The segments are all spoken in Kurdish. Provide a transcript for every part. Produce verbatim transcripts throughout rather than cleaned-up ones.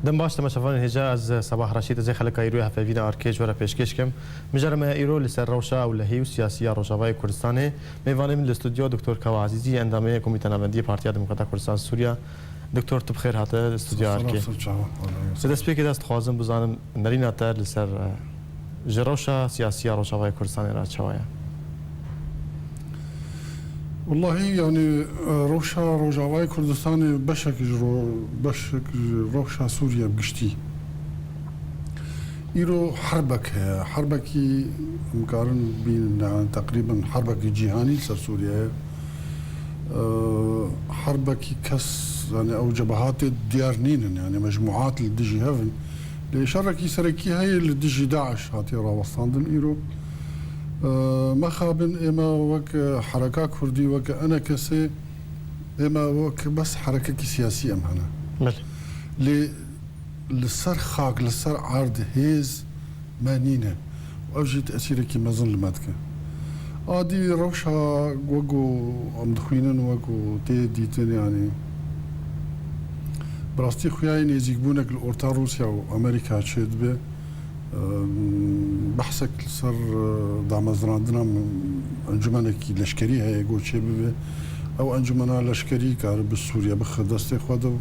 Dem baş, temaşevanên hêja, ez Sebah Reşîd, ez ê xeleka îroyê hevpeyvîna Arke ji we re pêşkêş kim. Mijara me ya îro li ser rewşa ewlehî û siyasî ya Rojavayê Kurdistanê. Mêvanê min li stûdyo Doktor Kawa Ezîzî, endamê Komîta Navendî yê Partiya Demokrata Kurdistan Sûriya. Doktor, tu bi xêr hate li stûdyoya Arkê. Selamet, çawa. Di destpêkê de ez dixwazim bizanim nerîna te li ser, e, ji rewşa siyasî ya Rojavayê Kurdistanê re çawa ye? Wellahî, yanî, e, rewşa Rojavayê Kurdistanê beşek ji ro-, beşek ji rewşa Sûriye bi giştî. Îro herbek heye. Herbekî em karin bînin, yanî, teqrîben herbekî cîhanî li ser Sûriye ye. E, herbekî kes, yanî, ew cebehatê diyar nînin, yanî, mecmuat li dijî hev in. Lê şerekî serekî heye li dijî DAIŞ hatiye rawestandin îro. E, mexabin ême wek, e, hereka kurdî, wek ENKSê, ême wek bes herekekî siyasî em hene. Belê. Lê li ser xak, li ser erd hêz me nîne. Ev jî tesîrekî mezin li me dike. A dî rewşa wek ku em dixwînin, wek ku tê dîtin, yanî, bi rastî xuya yê nêzîkbûnek li orta Rûsya û Amerîka çêdibe. Em, behsek li ser, e, damezrandina encûmenekî leşkerî heye ku çêbibe. Ew encûmena leşkerî karibe Sûriye bixe destê xwe de û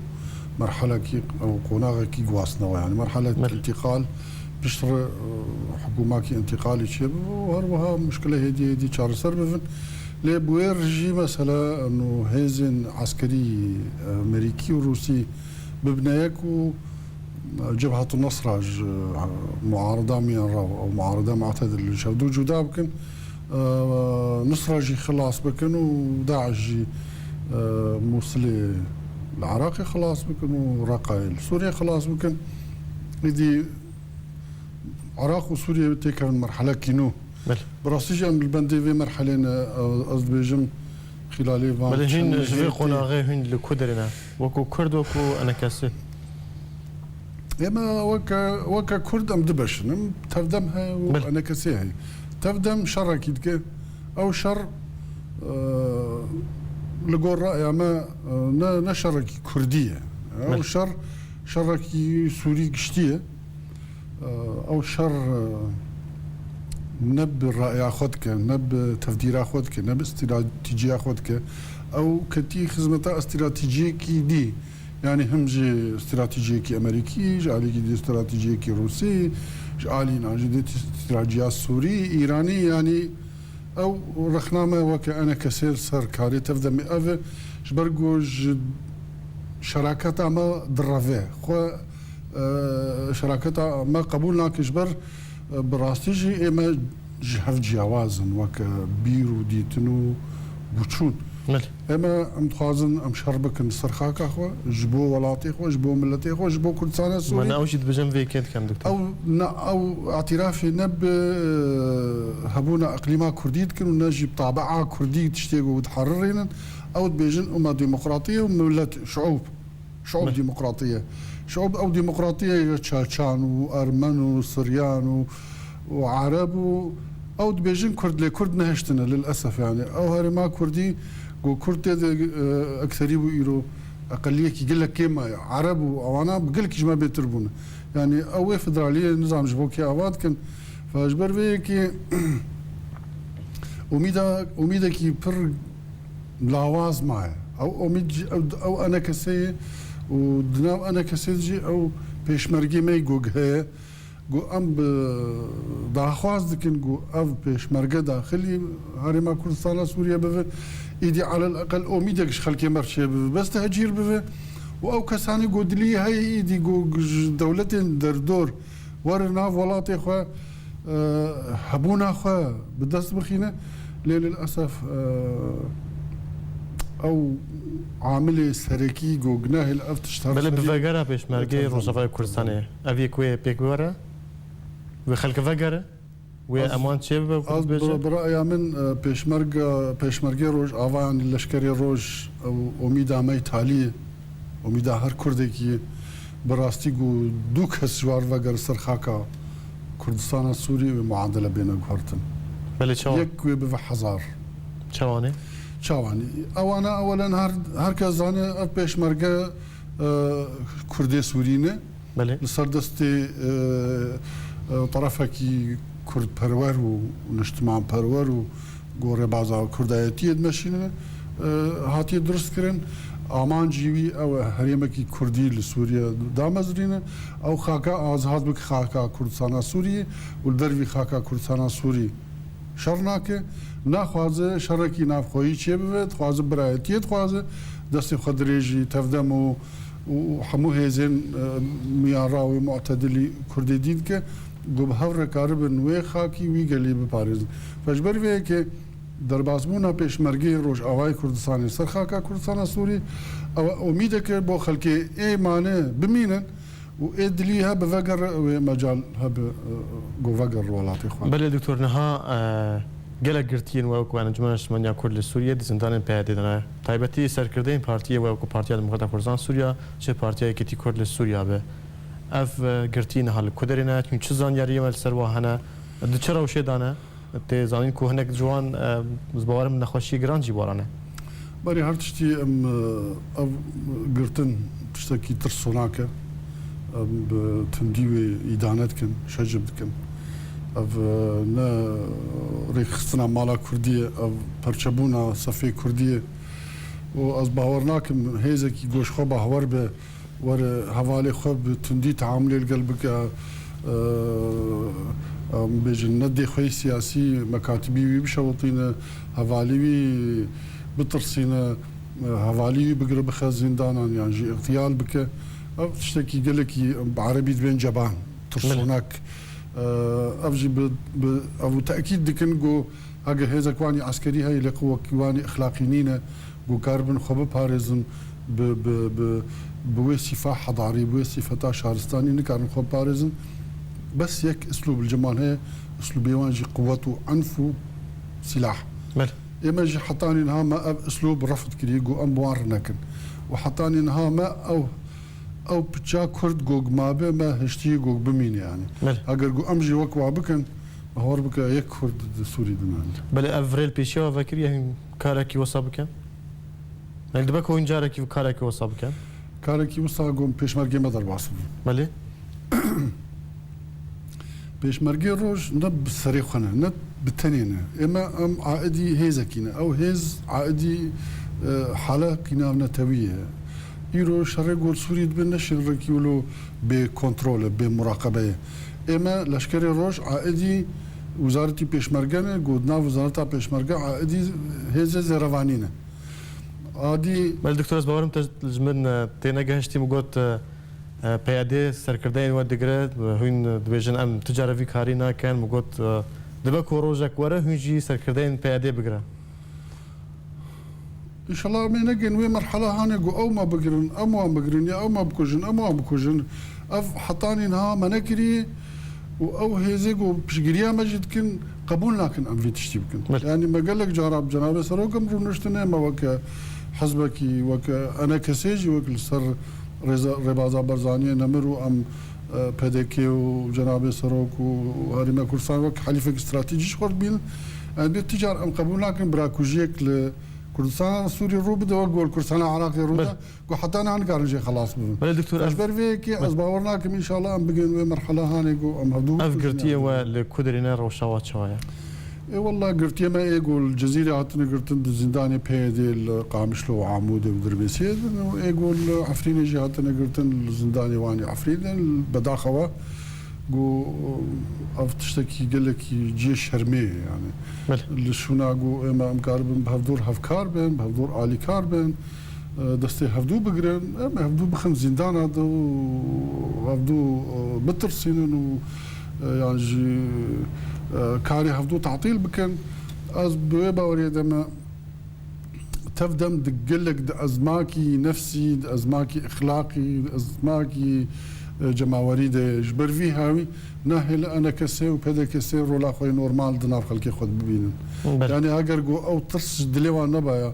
merhelekî, ew qonaxekî guhastnewe, yanî merhelek Belê. întîqal, piştre, e, hikûmakî întîqalî çêbibe û her wiha muşkile hêdî hêdî çareser bibin. Lê bi wê re jî mesele, eno hêzên eskerî, e, Amerîkî û Rûsî bibine yek û Cebhetu Nesra ji, e, muarida Miyan Rew, ew muarida mu'tedil, li hevdû cuda bikin, e, Nusra jî xilas bikin û DAIŞ jî, e, Mûsilê li Iraqê xilas bikin û Reqayê li Sûriyê xilas bikin. Îdî Iraq û Sûriye têkevin merhelekî nû. Belê. Bi rastî jî em li bendê vê merhelê ne, e, ez dibêjim, xîlalê van Belê, hûn çend ji vê mehê tê. Qonaxê hûn li ku derê ne? Wekû Kurd, wekû ENKSê? Ême weke, weke Kurd em du beş in. Em Tevdem heye û Belê. ENKSê heye. Tevdem şerekî dike. Ew şer, e, li gor raya me, e, ne, ne şerekî Kurdî ye. Ew Belê. şer, şerekî Sûrî giştî ye. Ew şer, e, ne bi raya xwe dike, ne bi tevdîra xwe dike, ne bi stratîjiya xwe dike. Ew ketî xizmeta stratîjiyekî dî. Yanî him ji stratîjiyekî Amerîkî, ji alîkî dî stratîjiyekî Rûsî, ji alîna jî dî stratîjiya Sûrî, Îranî, yanî ew rexna me weke ENKSê li ser karê Tevdemê ev e, ji ber ku ji şeraketa me direve. Xwe e, şeraketa me qebûl nake, ji ber, e, bi rastî jî ê me ji hev ciyawaz in, weke bîr û dîtin û boçûn. Belê. Ê me, em dixwazin em şer bikin li ser xaka xwe, ji bo welatê xwe, ji bo miletê xwe, ji bo Kurdistana Sûrî. Me ne ew jî dibêjin vê yekê dikim, doktor. Ew ne, ew îtirafê ne bi, e, hebûna iqlîma Kurdî dikin û ne jî bi tabia Kurdî tiştê ku diherirînin. Ew dibêjin, û me demokratî ye û milet, şiûb. Şiûb Belê. demokratî ye. Şiûb ew demokratî ye ya Çeçan û Ermen û Siryan û, û Ereb û ew dibêjin Kurd, lê Kurd nehiştine, lilesef, yanî. Ew herêma Kurdî, ku Kurd tê de, e, ekserî bû îro, eqeliyekî gelek kêm maye. Ereb û ewana bi gelekî ji me bêtir bûne. Yanî ew wê federaliyê nizam ji bo kê ava dikin. Fe ji ber vê yekê umîda, umîdekî pir lawaz maye. Ew omîd jî, ew, ew ENKSê ye û di nav ENKSê de jî ew pêşmergê me yê gog heye. Got, em bi daxwaz dikin ku ev pêşmerge daxilî Herêma Kurdistana Sûriye bibe. Îdî elel eqel omîdek ji xelkê me re çêbibe. Bes tehcîr bibe û ew kesanî ku dilî heye îdî ku ji dewletên derdor were nav welatê xwe, e, hebûna xwe bi dest bixîne. Lê lilesef, e, ew amilê serekî ku gunehê li ev tişt her Belê, bi serî vegera pêşmergeyê Rojavayê Kurdistanê, ev yek wê pêk biwere, wê xelke vegere, wê Ez, eman çê bibe, ez dibêje? bi, bi ra'ya min, e, pêşmerge, pêşmergê Rojava, yanî leşkerê roj, ew omîda me yê talî ye. Omîda her Kurdekî ye. Bi rastî ku du kes ji war vegere ser xaka Kurdistana Sûrî wê muadele bêne guhertin. Belê, çawa? Yek wê bibe hezar. Çawanê? Çawanê? Ewana ewelen her, her kes zane ev pêşmerge, e, Kurdê Sûrî ne. Belê. Li ser destê, e, e, terefekî kurdperwer û niştimanperwer û ku rêbaza kurdayetiyê dimeşîne, e, hatiye dirustkirin. Amancî wî ew e herêmekî kurdî li Sûriye damezirîne. Ew xaka azad bike, xaka Kurdistana Sûriyê û li dervî xaka Kurdistana Sûrî şer nake. Naxwaze şerekî navxweyî çêbibe, dixwaze birayetiyê dixwaze, destê xwe dirêjî tevdem û, û hemû hêzên, e, miyanraw û mu'tedilî Kurdê dî dike, ku bi hev re karibin wê xakî wî gelî biparêzin. Fe ji ber vê yekê derbasbûna pêşmergeyê Rojavayê Kurdistanê ser xaka Kurdistana Sûrî, ew e umîdeke bo xelkê ê mane bimînin û ê dilî hebe vegere, ew ê mecal hebe, e, ku veger welatê xwe. Belê doktor, niha, e, gelek girtiyên we wekî Encûmena Niştimaniya Kurd li Sûriyê di zindanên P Y D'ê de ne. Taybetî serkirdeyên partiyê we wekî Partiya Demokrata Kurdistan Sûriya, çi Partiya Yekîtî Kurd li Sûriya be. Ev, e, girtî niha li ku derê ne? Çi zanyariyê me li ser wa hene? Di çi rewşê de ne? Tê zanîn ku hinek ji wan, e, ez bawerim nexweşiyê giran jî warane. Berî her tiştî em, e, ev girtin tiştekî tirsonak e. Em bi tundî wê îdane dikin, şecib dikin. Ev, e, ne rêkxistina mala kurdî ye, ev perçebûna sefê kurdî ye. Û ez bawer nakim hêzekî ku ji xwe bawer be, were hevalê xwe bi tundî teamulê li gel bike, e, em bêjin, ne dê xwe yê siyasî, mekatibî wî bişewitîne, hevalî wî bitirsîne, e, hevalî wî bigire bixe zîndanan yan jî îxtiyal bike. Ev tiştekî gelekî bi erebî dibên ceban, tirsonak. E, ev jî bi, bi, ev tekîd dikin ku Hege hêzek wanî eskerî heye, lê qe wekî wanî exlaqî nîne, ku karibin xwe biparêzin, bi, bi, bi, bi wê sîfa hedarî, bi wê sîfeta şaristanî nikarin xwe biparêzin. Bes yek uslûb li cem wan heye, uslûbê wan jî quwet û enf û sîlah. Belê. Ême jî hetanî niha me ev uslûb refd kiriye, ku em bi wan re nekin. Û hetanî niha me ew, ew piça kurd gog mabe, me hiştiyê gog bimîne yanî. Belê. Eger ku em jî wek wa bikin, Hawar bike yek Kurd di Sûrî de ne. Belê, ev rê li pêşiya we vekiriye hûn karekî wisa bikin? Yanî dibe ku hûn carekî karekî wisa bikin? Karekî wisa ku pêşmergê me derbas bibin. Belê. Pêşmergê roj ne bi serê xwe ne, ne bi tenê ne. Ême em aidî hêzekî ne. Ew hêz aidî, e, halekî navnetewî ye. Îro şerê ku li Sûrî dibe ne şerekî wilo bê kontrol e, bê muraqebe ye. Ême Leşkerê Roj aidî Wizaretî Pêşmerge ne, ku di nav Wizareta Pêşmerge aidî hêzê zêrevanî ne. Adî Belê doktor, ez bawerim te ji min, e, tênegehiştî, min got, e, e, P Y D serkirdeyên we digire, e, hûn dibêjin em tu care vî karî nakin, min got, e, dibe ku rojek were hûn jî serkirdeyên P Y D bigirin. Înşallah em ê negên wê merhela hanê ku ew me bigirin, em wan bigirin, ya ew me bikujin, em wan bikujin. Ev hetanî niha me nekiriye û ew hêzê ku piştgiriya me jî dikin, qebûl nakin em vî tiştî bikin. Belê. Yanî me gelek cara bi Cenabê Serok em rûniştine, me weke hizbekî, weke enekesê jî wek li ser rêza-, rêbaza Barzaniyê nemir û em, e, P D K û Cenabê Serok û Herêma Kurdistan wek helîfek stratejî ji xwe dibînin. Em bê ti car em qebûl nakin birakujiyek li Kurdistana Sûrî rû bide wek ku li Kurdistana Iraqê rû da, Belê. ku heta niha nikarin jê xelas bibin. Belê doktor, Ji ev, ber vê yekê ez bawer nakim, înşallah em bigên wê merhela hanê ku em hevdû ev bikujin girtiye yani. we li ku derê ne, rewşa wa çawa ye? Ê wella girtiye me ê ku li Cizîrê hatine girtin di zîndanê P Y D li Qamişlo û Amûdê û Dirbêsiyê din û ê ku li Efrînê jî hatine girtin li zîndanê wan ê Efrînê din, bedaxewa ku ev tiştekî gelekî cihê şermê ye yani. Belê. Li şûna ku ême em karibin bi hevdûr hevkar bin, bi hevdûr alîkar bin, e, destê hevdû bigirin, em hevdû bixin zîndana de û hevdû, e, bitirsînin û, e, yan jî, e, karê hevdû tatîl bikin. Ez bi wê baweriyê de me tev dem di gelek di ezmakî nefsî, di ezmakî exlaqî, di ezmakî, e, cemawerî de ye. Ji ber vî hawî nahêle enekesê û P D K S rola xwe yê normal di nav xelkê xwe de bibînin. Belê. Yani eger ku ew tirs ji dilê wan nebaya,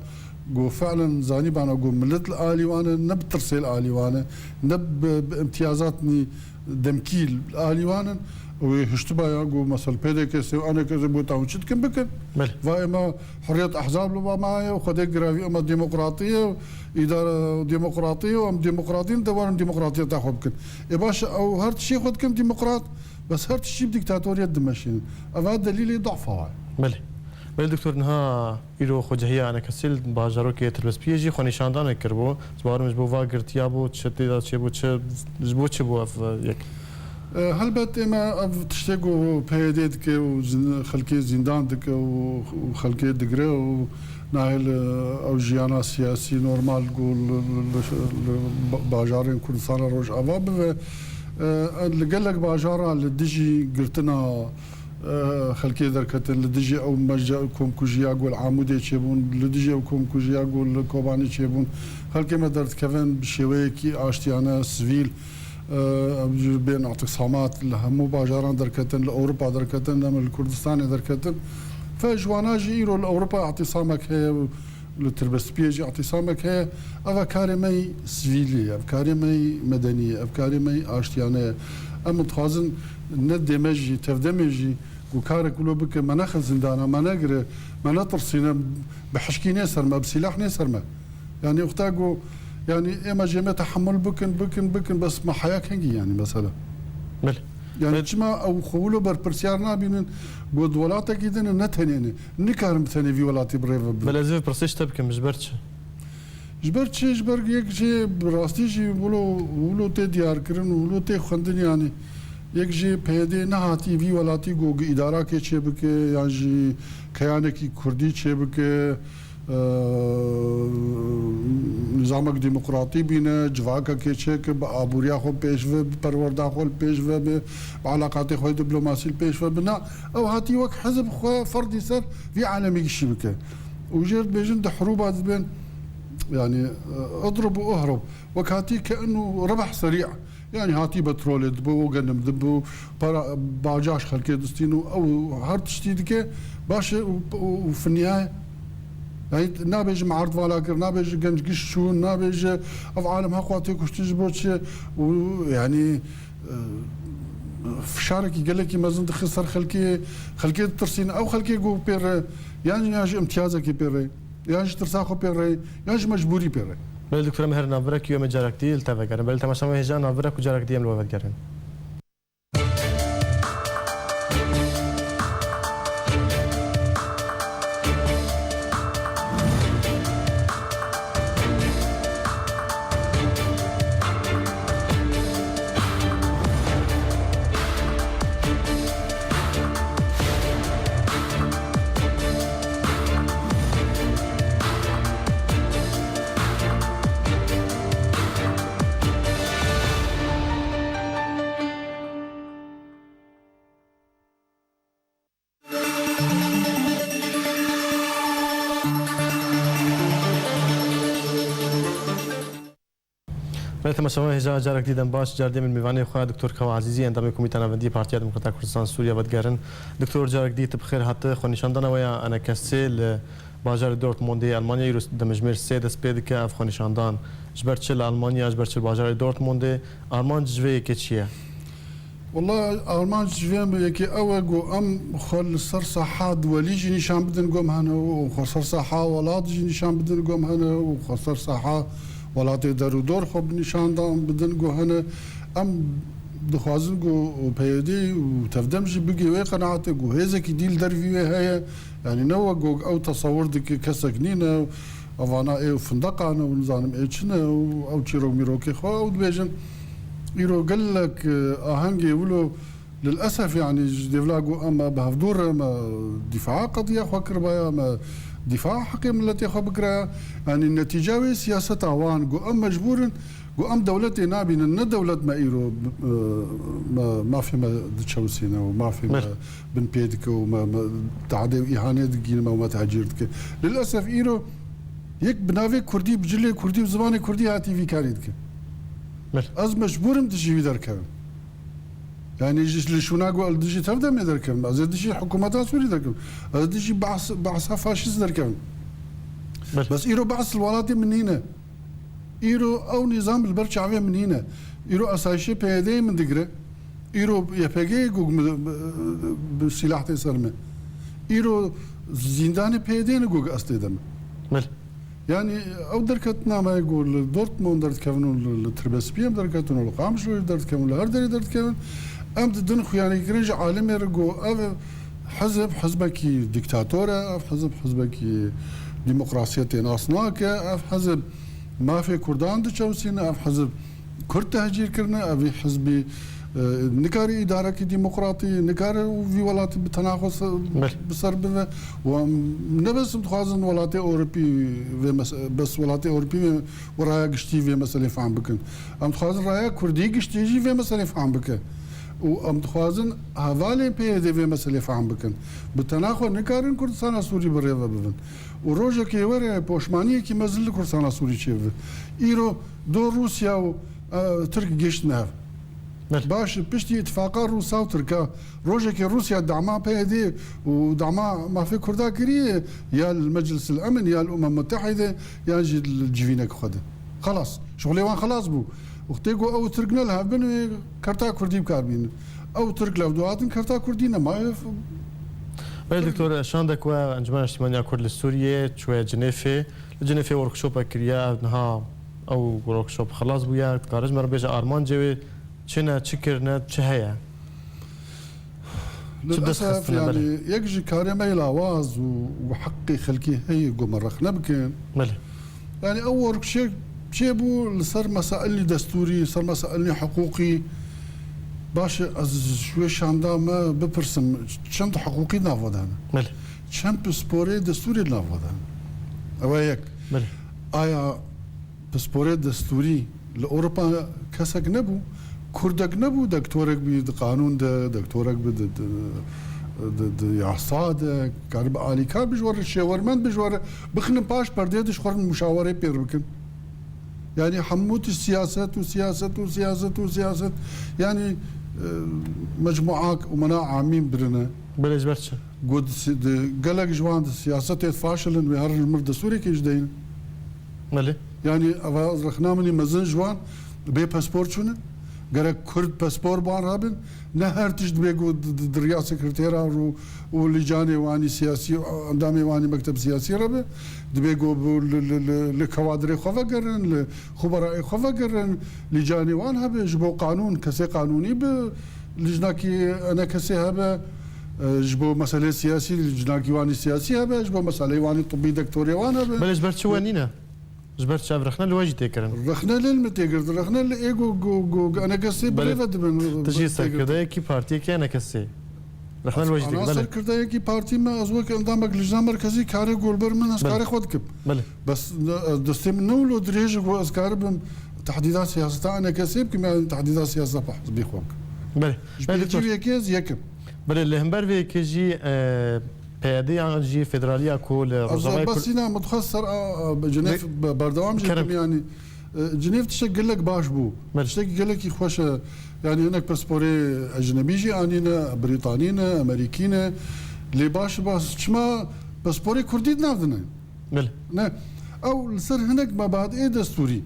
ku fiilen zanîbana ku milet li alî wan e, ne bi tirsê li alî wan e, ne bi, bi imtiyazatnî demkî li alî wan in, Wê hiştibaya ku mesela P D K S û A N K S bo taw çi dikin bikin. Belê. Va ema hurriyet ehzab li ba me ye û xwedê giravî ema demokratî ye û îdare demokratî ye û em demokratî ne, de werin demokratiyeta xwe bikin. Ê baş e, ew her tiştê xwe dikin demokrat, bes her tiştî bi dîktatoriyet dimeşînin. Eva delîlê da'fa wa ye. Belê. Belê doktor, niha îro xwecehiya A N K S li bajarokê Tirbespiyê jî xwenîşandanek kiribû. Ez bawerim ji bo va girtiya bû, çi tê de çêbû, çi, ji bo çi bû ev, e, yek? E, helbet ême ev tiştê ku P Y D dike û zin-, xelkê zîndan dike û, û xelkê digire û nahêl, e, ew jiyana siyasî normal ku li, li, li, li ba-, bajarên Kurdistana Rojava bibe. E, li gelek bajara li dijî girtina, e, xelkê derketin, li dijî ew mece-, komkujiya ku li Amûdê çêbûn, li dijî ew komkujiya ku li Kobanê çêbûn, xelkê me derdikevin bi şêweyekî aştiyane, sivîl, e, ev jî bên îtisamat li hemû bajaran derketin, li Ewropa derketin, em li Kurdistanê derketin. Fe ji wana jî îro li Ewropa îtisamek heye û li Tirbespiyê jî îtisamek heye. Eva karê me yî sivîlî ye, ev karê me yî medenî ye, ev karê me yî aştiyane ye. Em dixwazin ne dê me jî, tevdemê jî ku karek wilo bike, me nexe zindana, me negire, me netirsîne, bi hişkî nê ser me, bi sîlah nê ser me. Yanî wexta ku, yanî ême jê me tehemul bikin, bikin, bikin, bes me heya kengî yanî mesela. Belê. Yanî Belê. Çima ew xwe wilo berpirsiyar nabînin ku di welatekî din ne tenê ne? Nikarin bi tenê vî welatî bi rê ve bibin. Belê, ez vê pirsê ji te bikim, ji ber çi? Ji ber çi? Ji ber yek jî bi rastî jî wilo, wilo tê diyarkirin û wilo tê xwendin, yanî yek jî P Y D nehatî vî welatî ku îdarakê çêbike yan jî keyanekî kurdî çêbike, e, nîzamek demokratî bîne, civakekê çêke, bi aboriya xwe pêş ve, bi perwerda xwe li pêş ve, bi, bi elaqatê xwe diplomasî li pêş ve bina. Ew hatî wek hizb xwe ferdî ser vî alemî gişî bike. Û jê dibêjin di hirûba dibên, yanî, e, idrib û ihrib. Wek hatî ke inu rebeh serî. Yanî hatî petrolê dibo û genim dibo, para, bacaş xelkê distîn û ew her tiştî dike, baş e û, û, û fi nihayê, yanî nabêje me erd vala kir, nabêje genc giş çûn, nabêje ev alem heqwa tê kuştin ji bo çi û yanî, e, fişarekî gelekî mezin dixe ser xelkê, xelkê ditirsîn, ew xelkê ku pê re, yan, yan ji imtiyazekê pê re, yan ji tirsa xwe pê re, yan ji mecbûrî pê re. Belê doktor, em herin navbirekî û em ê carek dî li te vegerin. Belê temaşevan hêja navbirek û carek dî em li we vegerin. Belê temaşevan hêja carek dî dem baş, cardê min mêvanê xwe Doktor Kawa Ezîzî, endamê Komîta Navendî Partiya Demokrata Kurdistan Sûriye vedigerin. Doktor, carek dî tu bi xêr hate. Xwenîşandana we ya A N K S li bajarê Dortmundê Almanya îro demjimêr sê dest pê dike. Ev xwenîşandan ji ber çi li Almanya, ji ber çi li bajarê Dortmundê? Armanc ji vê yekê çi ye? Wela armanc ji vê yekê ew e ku em xwe li ser saha duwelî jî nîşan bidin ku em hene û xwe ser saha welat jî nîşan bidin ku em hene û xwe ser saha welatê derûdor xwe bi nîşandan bidin ku hene. Em dixwazin ku P Y D û tevdem jî bigê wê qenaetê ku hêzekî dî li dervî wê heye. Yanî ne wek ku ew tesewir dike kesek nîne. Evana ê findeqan e û nizanim ê çi ne û ew çîrok mîrokê xwe ew dibêjin. Îro gelek, e, ahengê wilo lilesef, yanî ji dêvla ku em bi hevdû re me dîfaa qediya xwe kiribaya, me dîfaa heqê miletê xwe bikiraya. Yanî netîca wê siyaseta wan ku em mecbûr in, ku em dewletê nabînin, ne dewlet me îro, e, me, mafê me diçewsîne û mafê me Belê. bin pê dike û me, me tehdê û îhanê digîne me û me tehcîr dike. Lilesef îro yek bi navê Kurdî, bi cilê Kurdî û zimanê Kurdî hatî vî karî dike. Belê. Ez mecbûr im dijî wî derkevim. Yanî ji, li şûna ku ez dijî tevdemê derkevim, ez ê dijî hikûmeta Sûrî derkevim, ez ê dijî behs-, behsa faşîst derkevim. Belê. Bes îro behs li welatê min nîne. Îro ew nîzam li ber çavê min nîne. Îro asayişê P Y D'yê min digire. Îro YPG'yê got bi, bi, bi sîlah tê ser me. Îro zîndanê PYD'ê ne got ez tê de me. Belê. Yani ew derketina me got li Dortmund derdikevin û li, li Tirbespiyê em derketin û li Qamişlo derdikevin û li her derê derdikevin. Em didin xuyanîkirin ji alimê re got ev hizb, hizbekî dîktator e, ev hizb, hizbekî demokrasiyetê nas nake, ev hizb mafê Kurdan diçewsîne, ev hizb Kurd tehcîr kirine, ev hizbî, e, nikare îdarekî demokratî, nikare vî welatî bi tena xwe se-, Belê. bi ser bive. Û em ne bes em dixwazin welatê Ewropî vê mes-, bes welatê Ewropî vê û raya giştî vê meselê fehm bikin. Em dixwazin raya Kurdî giştî jî vê meselê fehm bike. Û em dixwazin hevalên PYD'ê vê meselê fehm bikin. Bi tena xwe nikarin Kurdistana Sûrî bi rê ve bibin. Û rojekê were poşmaniyekî mezin li Kurdistana Sûrî çêbibe. Îro do Rûsya û, e, Tirk gihiştine hev. Belê. Baş e, piştî îtifaqa Rûsa û Tirka, rojekê Rûsya dama PYD'ê û dama mafê Kurda kiriye, ya li Meclisil Emin, ya li Umem Mutehide, yan jî li civînek xwe de. Xelas. Şixulê wan xelas bû. Wextê ku ew Tirk ne li hev bin, wê kerta Kurdî bi kar bînin. Ew Tirk li hev dihatin, kerta Kurdî nema. Belê, Doktor, şandek we Encûmena Niştimaniya Kurd li Sûriyê çûye Cinêfê. Li Cinêfê workshopek kiriye, ev niha ew workshop xelas bûye. Dikare ji me re bêje armancê wê çi ne, çi kirine, çi heye? Çi bi dest Lilesef, xistine, belê. Yani, yek ji karê me yê lawaz û, û heqê xelkê heye ku me rexne bikin. Belê. Yani, ew workshop çêbû li ser mesailî destûrî, ser mesailî hiqûqî. Baş e, ez ji wê şanda me bipirsim, çend hiqûqî nava de hene? Belê. Çend pisporê destûrê nava de hene? Ew e yek. Belê. Aya pisporê destûrî li Ewropa kesek nebû, Kurdek nebû, dektorek bî di qanûn de, dektorek bi di, di, di, di yasa de, karibe alîkar bi ji we re, şêwermend bi ji we re, bixinin paş perdê de ji xwe re muşawerê pêr bikin. Yani hemû tişt siyaset û siyaset û siyaset û siyaset. Yani, e, mecmuak û mena amîn birine. Belê, ji ber çi? Got, di, gelek ji wan di siyasetê faşil in, wê herin ji mir destûrekê ji deynin. Belê. Yani, eva ez rexna min e mezin ji wan bê paspor çûne. Gerek Kurd paspor bi wan re bin. Ne her tişt dibê ku di, di, di riya sekretera û, û lîcanê wanî siyasî, endamê wanî mekteb siyasî re be. Dibê ku bi, li, li, li, li kewadrê xwe vegerin, li xuberaê xwe vegerin, lîcanê wan hebe, ji bo qanûn, kesê qanûnî bi, Lijnakî enekesê hebe, e, ji bo meselê siyasî, lijnakî wanî siyasî hebe, ji bo meselê wanî tibî dektorê wan hebe. Belê, ji ber çi we nîne? Ji ber çi ev rexne li we jî tê kirin? Rexne li me tê girtin, rexne li ê go, go, go, enekesê Belê. Birêve dibin. Ti jî serkirdeyekî partiyekî enekesê. Rexne li we jî tê kirin, Ana belê. Serkirdeyekî partî me, ez wek endamek lijna merkezî karê golber min, ez Belê. Karê xwe dikim. Belê. Bes, e, destê min ne wilo dirêj e ku ez karibim Tehdîda siyaseta enekesê bikim, yani tehdîda siyaseta bi hizbê xwe bikim. Belê. Ji Belê, pêncî doktor. Yekê ez yekim. Belê, li hember vê yekê jî, e, PYD yan jî federaliya ku li Ez Rojavayê Kur- basîna min dixwest ser, a, a, bi Cinêv Lê- be-, berdewam jî Kerem. Bikim, yani, e, Cinêv tiştek gelek baş bû. Belê. Tiştekî gelekî xweş e. Yani hinek pasporê ecnebî jî anîne, Brîtanî ne, Amerîkî ne. Lê baş e, baş çima pasporê Kurdî di nav de ne? Belê. Ne. Ew li ser hinek mebadê destûrî,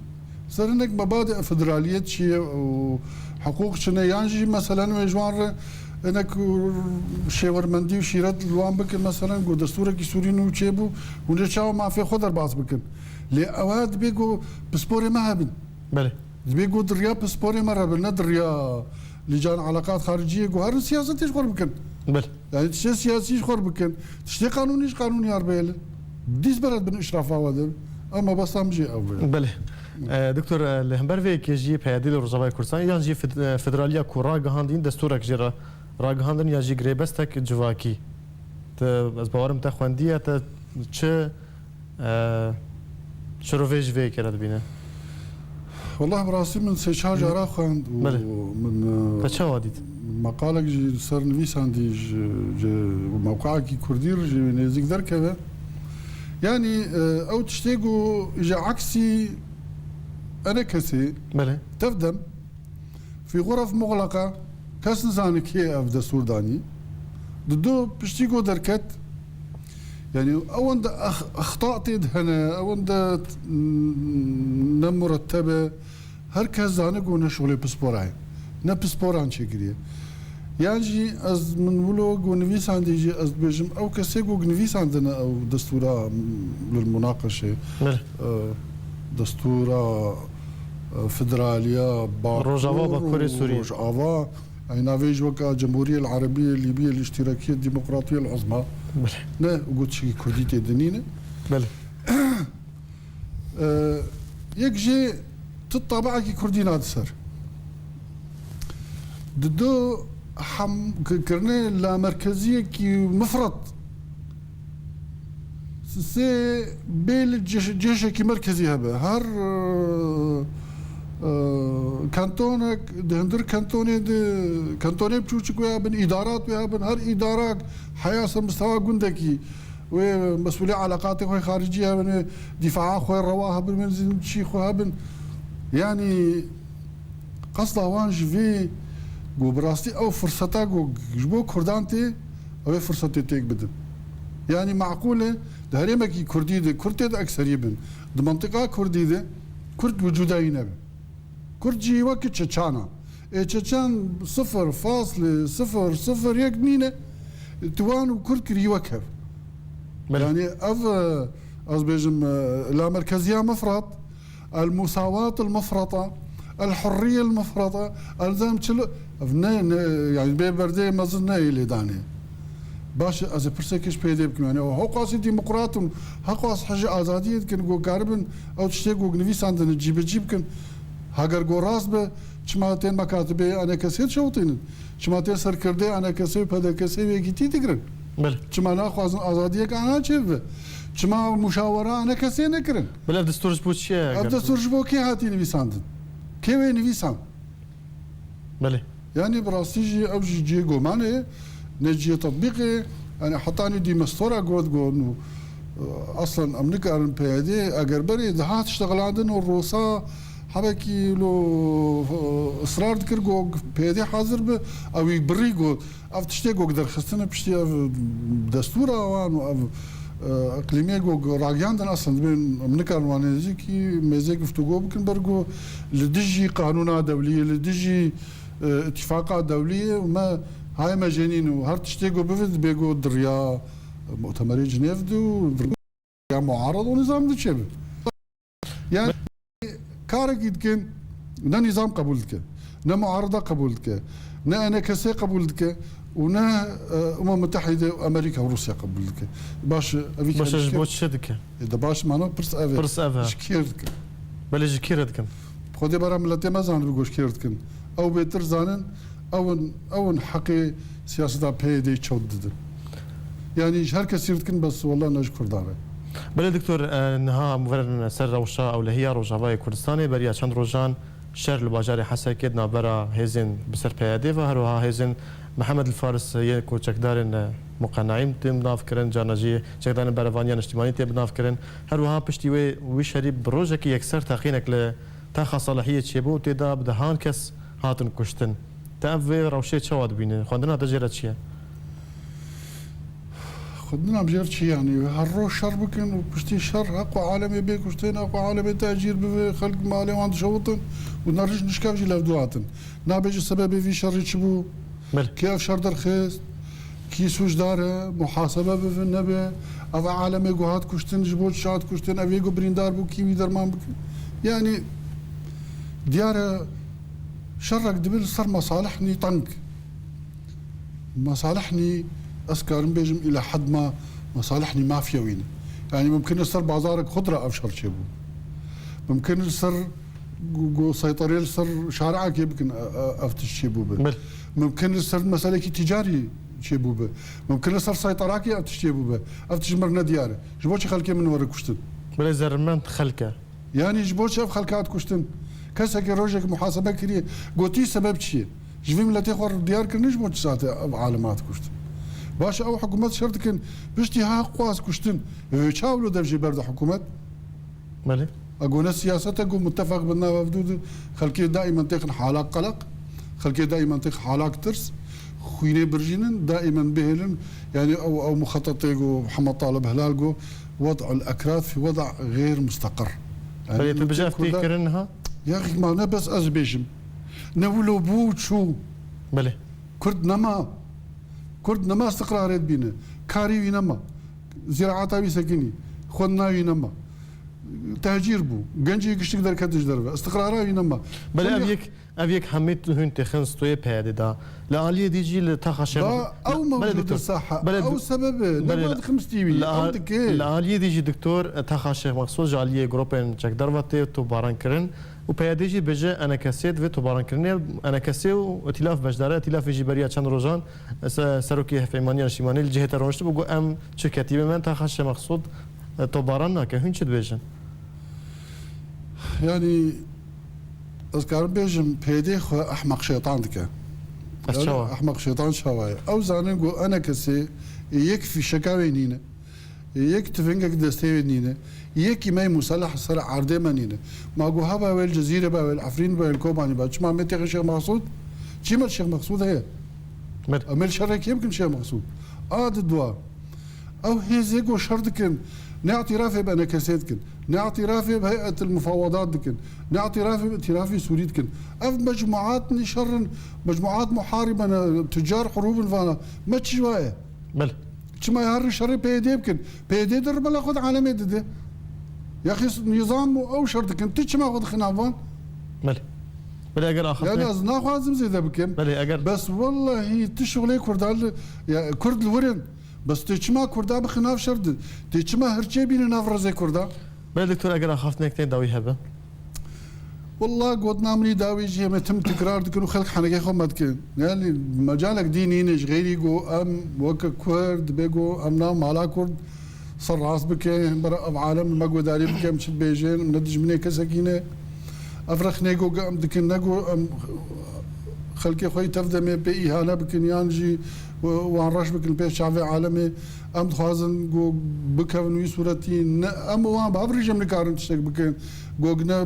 ser hinek mebadê federaliyet çi ye û hiqûq çi ne, yan jî meselen wê ji wan re hinek şêwermendî û şîret li wan bikin, meselen ku destûrekî Sûrî nû çêbû, hûn ê çawa mafê xwe derbas bikin? Lê ew dibê ku pisporê me hebin. Belê. Dibê ku di riya pisporê me re bin, ne di riya Lîcan Eleqat Xariciyê ku herin siyasetê ji xwe re bikin. Belê. Yani tiştê siyasî ji xwe re bikin. Tiştê qanûnî ji qanûnî re bêle. Dîs beret bin îşrafa we de. Em mebesta min jî ew be. Belê. E, doktor, e, li hember vê yekê jî PYD li Rojavayê Kurdistan yan jî fed-, e, federaliya ku ragihandin destûrek jê re ragihandin ya jî girêbestek civakî. Te, ez bawerim te xwendiye, te çi E, şirovê ji vê yekê re dibîne? Wallah, bi rastî min sê çar cara xwend û Belê. Min, e, Te çawa dît? Meqalek jî li ser nivîsandî ji, ji mewqeekî kurdî re jî nêzîk derkeve. Yanî, e, ew tiştê ku ji eksî enekesê Belê. Tev dem Fî xuref muxleqa, kes nizane kê ev destûr danî. Di do piştî ku derket, yanî ewende ex-, exta tê de hene, ewende, mm, ne muretteb e. Her kes zane ku ne şolê pispora ye. ne pisporan çêkiriye. Yan jî ez min wilo ku nivîsandî jî ez dibêjim, ew kesê ku nivîsandine ew destûra lil munaqeşe, Belê. e, destûra, e, federaliya Bakur Rojava, Bakurê û Sûriyê. Rojava, ay navê ji weka Cemhuriyê Erebiyê Lîbiyê Lîştîrakiyê Demokratiyê Uzma. Belê. Ne, û got tiştekî kurdî tê dinîne. Belê. E, yek jê tu tabiekî kurdî nade ser. Di du hem ki-, kirine lamerkeziyekî mifret. Sê bê li cêş-, cêşekî merkezî hebe. Her, e, e, kantonek, di hundir kantonê de, kantonê biçûçik wê hebin, îdarat wê hebin, her îdarak heya ser mistewa gundekî. Wê mesûlê eleqatê xwe xaricî hebin, wê dîfaa xwe rewa hebin, wê nizîn çî xwe hebin. Yanî qesda wan ji vê ku bi rastî ew firseta ku ji bo kurdan tê, ew ê firsetê têk bidin. Yanî meqûl e, di herêmekî kurdî de kurd tê de ekserî bin. Di mintiqa kurdî de kurd wicûda wî nebe. Kurd jî wekî çeçan a. Ê çeçan sifir faslê sifir sifir yek nîne, tu wan û kurd kirî wek hev. Belê. Yanî ev, e, ez bêjim, e, lamerkeziya mifret, el musawat el mifreta, el hurriye el mifreta, el zem çil, ev ne, ne, yanî bê berdê mezin ne lê danê. Baş e, ez ê pirseke ji P Y D'ê bikim. Yanî, ew heqasî demokrat in, heqas hejî azadiyê dikin, ku karibin ew tiştê ku nivîsandine cîbicî bikin. Heger ku rast be, çima tên mekatibê enekesê dişewitînin? Çima tên serkirdê enekesê û P D K'ê û yekîtî digirin? Belê. Çima naxwazin azadiyek ana çêbibe? Çima muşawera enekesê nekirin? Belê, ev destûr ji bo çi ye? Ev destûr ji bo kê hatî nivîsandin? Kê wê nivîsand? Belê. Yanî bi rastî jî ew jî cihê gomanê ye, ne cihê tetbîqê ye. Yanî hetanî dî mestora got, got, nû, e, aslen em nikarin P Y D, eger berê dihat ştexlandin û Rosa hebekî lo, e, israr dikir, got P Y D hazir be, ew wî birî got. Ev tiştê ku derxistine piştî ev destûra wan û ev, e, iqlîmê ku ragiyandin, aslında dibên em nikarin wan nêzîkî mêzê guftûgo bikin, ber ku li dijî qanûna dewliyê, li dijî, e, îtîfaqa dewliyê û me hayê me jê nîn û her tiştê ku bive dibê ku di riya Mutemerê Cinêv de û di riya muared û nizam de çêbe. Yani karekî dikin, ne nîzam qebûl dike, ne muarada qebûl dike, ne E N K S qebûl dike û ne, e, Umem Mutehîde û Amerîka û Rûsya qebûl dike. Baş, evî Baş, ji bo çi dike? E, de baş, mana pirs ev e. Pirs ev e. Ji kê re dikin? Belê, ji kê re dikin? Xwedê bera miletê me zanibe ku ji kê re dikin. Ew bêtir zanin, ew in, ew in heqê siyaseta P Y D'yê çewt didin. Yanî ji her kesî re dikin, bes wela ne ji Kurdan re. Belê doktor, e, niha em werin ser rewşa ewlehiya Rojavayê Kurdistanê. Beriya çend rojan şer li bajarê Hesekê di navbera hêzên bi ser P Y D ve, her wiha hêzên Mihemed El Faris yê ku çekdarên, e, Muqenaîm tên bi nav kirin, carna jî çekdarên Berevaniya Niştimanî tê bi nav kirin. Her wiha piştî wê, wî şerî bi rojekî yekser teqînek li Taxa Salihiyê çêbû û tê de bi dehan kes hatin kuştin. Te ev vê rewşê çawa dibîne? Xwendina te jê re çi ye? Xwendina min jê re çi, yanî her roj şer bikin û piştî şer heqo alemê bê kuştin, heqo alemê tecîr bibe, xelk malê wan dişewitin û nerij nişkev jî levdû hatin. Nabêje sebebê vî şerî çi bû? Belê. Kê ev şer derxist? Kî sûcdar e? Muhasebe bibe nebe? Ev alemê ku hat kuştin, ji bo çi hat kuştin? Ev ê ku birîndar bû, kî wî derman bikin? Yanî diyar e, şerek dibe li ser mesalih nî teng. Mesalih nî, ez karim bêjim, îla hed ma mesalih nî mafyewî ne. Yanî mimkin e ser bazarek xwe de re ev şer çêbû. Mimkin e ser ku, ku seyterê li ser şareekê bikin, e, e, ev tişt çêbûbe. Bil. Mimkin li ser meselekî tîcarî çêbûbe. Mimkin li ser seyterakê ev tişt çêbûbe. Ev tişt mir ne diyar e. Ji bo çi xelkê min were kuştin? Belê, zerrmend xelk e. Yanî ji bo çi ev xelk hat kuştin? Kesekê rojek muhasebe kiriye, gotî sebeb çi ye? Ji vî miletê xwe diyar kirin, ji bo çi sate ev alim hat kuştin? Baş e, ew hikûmet şer dikin, piştî ha qas kuştin. Wê çawa wilo dev jê berde hikûmet? Belê. Ego ne siyasete ku mutefeq bin nav ev dû di, xelkê daîmen têxin halak qelaq, xelkê daîmen têx halak tirs, xwînê birjînin, daîmen bihêlin, yanî ew, ew muxetetê ku Mihemed Talib Hilal got, "Wed'ul ekrad fî wed' gêr musteqir." Yanî Belê, tu bijî ev tê kirin niha? Ya xî ma ne bes ez bêjim. Ne wilo bû û çû. Belê. Kurd nema. Kurd nema istiqrarê dibîne. Karî wî nema. Zîraeta wî sekinî. Xwendina wî nema. Tehcîr bû. Gencê giştik derket ji derve. Istiqrara wî nema. Belê ev Xwendina- yek, ev yek hemî hûn têxin stoyê P Y D'ê de. Li aliyê dî jî li taxa Şêx Da ew Belê mewcûd doktor. saha. Belê Ew do- sebe be. Belê Nema li- dixim stî wî. Li a- Ew dike. Li aliyê dî jî doktor, e, taxa Şêx Mexsûd ji aliyê gropên çekdar ve tê tobaran kirin û P Y D jî bêje E N K S divê tobaran kirinê, E N K S û îtîlaf beşdar e. Îtîlafê jî beriya çend rojan, e, se-, serokê Hevpeymaniya Niştimanî li cihê te rûniştibû, got, em çi ketîbê me taxa Şêx Mexsûd, e, tobaran nake. Hûn çi dibêjin? Yanî ez karim bêjim P Y D xwe ehmeq şeytan dike. Ez Yani çawa? Ehmeq şeytan çawa ye? Ew zanin ku E N K S yek fîşeka wê nîne. Yek tivingek destê wê nîne. Yek îmey museleh ser erdê me nîne. Ma ku heba wê li Cezîrê be, wê li Efrîn be, wê li Kobanî be. Çima me têxe Şêx Mexsûd? Çi me li Şêx Mexsûd heye? Belê. Em ê li şerê kê bikin Şêx Mexsûd? A di dua. Ew hêzê ku şer dikin, ne îtîrafê bi E N K S dikin, ne îtîrafê bi Heyetil Mufawadat dikin, ne îtîrafê bi Îtîrafê Sûrî dikin. Ev mecmuat nî şer in, mecmuat muharîbe ne, tucar hurûb in vana. Me çi ji wa ye? Belê. Çima ya rin şerê P Y D bikin? P Y D di ribela xwe di alemê dide. Yaxî nîzam û ew şer dikin. Tu çima xwe dixî nav van? Belê. Belê eger axaftinê. Yani ez naxwazim zêde bikim. Belê eger. Bes wellahî tu şixulê Kurda li, ya, Kurd li wir in. Bes tê çima Kurda bixî nav şer di? Tê çima hirçê bîne nav rezê Kurda? Belê doktor eger axaftinek tê dawî hebe. Wallah gotina min î dawî jî em ê tim tikrar dikin û xelk henekê xwe me dikin. Yani mecalek dî nîne ji xeyrî ku em weke Kurd dibê ku em nav mala Kurd ser rast bikin, bera ev alem me guhdarî bikin, em çi dibêjin, em ne dijminê kesekî ne. Ev rexnê ku em dikin, ne ku em xelkê xwe yî tev demê pê îhane bikin yan jî wan reş bikin pê çavê alemê. Em dixwazin ku bikevin wî sûretî. Ne, em wan bi hev rêjim nikarin tiştek bikin. Ku ne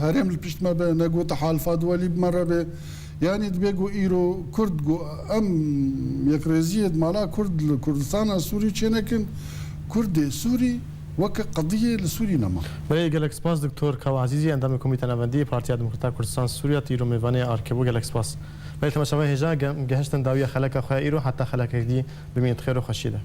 herêm li pişt me be, ne ku tehalifa duwelî bi me re be. Yanî dibê ku îro Kurd ku em yekrêziyê di mala Kurd li Kurdistana Sûrî çênekin, Kurdê Sûrî weke qediyê li Sûrî nema. Belê gelek spas Doktor Kawa Ezîzî, endamê Komîta Navendî yê Partiya Demokrata Kurdistan Sûriya, tu îro mêvanê Arkê bû, gelek spas. Belê temaşevan hêja ge-, gehiştin dawiya xeleka xwe ya îro, heta xelekek dî bimînin di xêr û xweşiyê de.